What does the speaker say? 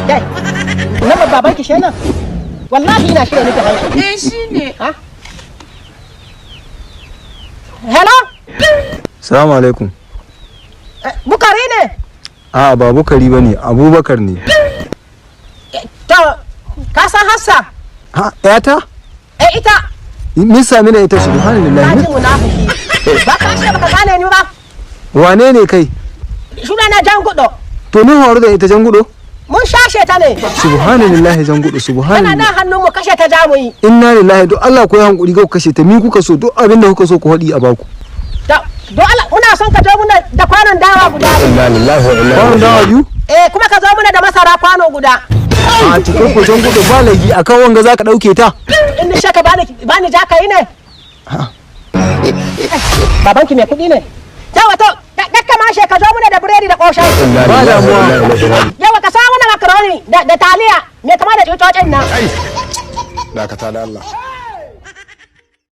Dai, nan baban ki shenan. Wallahi ina shirya miki hanshi. Eh, shine. Ha? Hello? Salamu alaikum. Bukari ne? A'a, ba Bukari ba ne, Abubakar ne. To, ka san Hassa? Ha, ƴata? Eh, ita. Min sami da ita? Ka Subhanallah. ji munafiki. Ba ka ce baka gane ni ba. Wane ne kai? Suna na Jangudo. To, min faru da ita, Jangudo? Mun shashe ta ne. Subhanallah, Jangudo, Tana subhanallah. nan hannun mu, kashe ta jamu yi. Inna lillahi. Duk Allah ku yi hankuri, ga ku kashe ta. Mi kuka so? Duk abin da kuka so ku haɗi a baku. To, don Allah muna son ka zo muna da kwanon dawa guda. Inna lillahi wa inna Kwanon ilaihi. dawa biyu? Eh, kuma ka zo muna da masara kwano guda. A cikin ku, Jangudo, ba laifi akan wanga za ka ɗauke ta. In ni shaka bani bani ja ka yi ne. Babanki mai kuɗi ne. Yawa, to, dakka ma ka zo muna da biredi da ƙosai. Ba damuwa. Yawa, ka sa mana makaroni da taliya mai kama da cucocin nan. Dakata da Allah.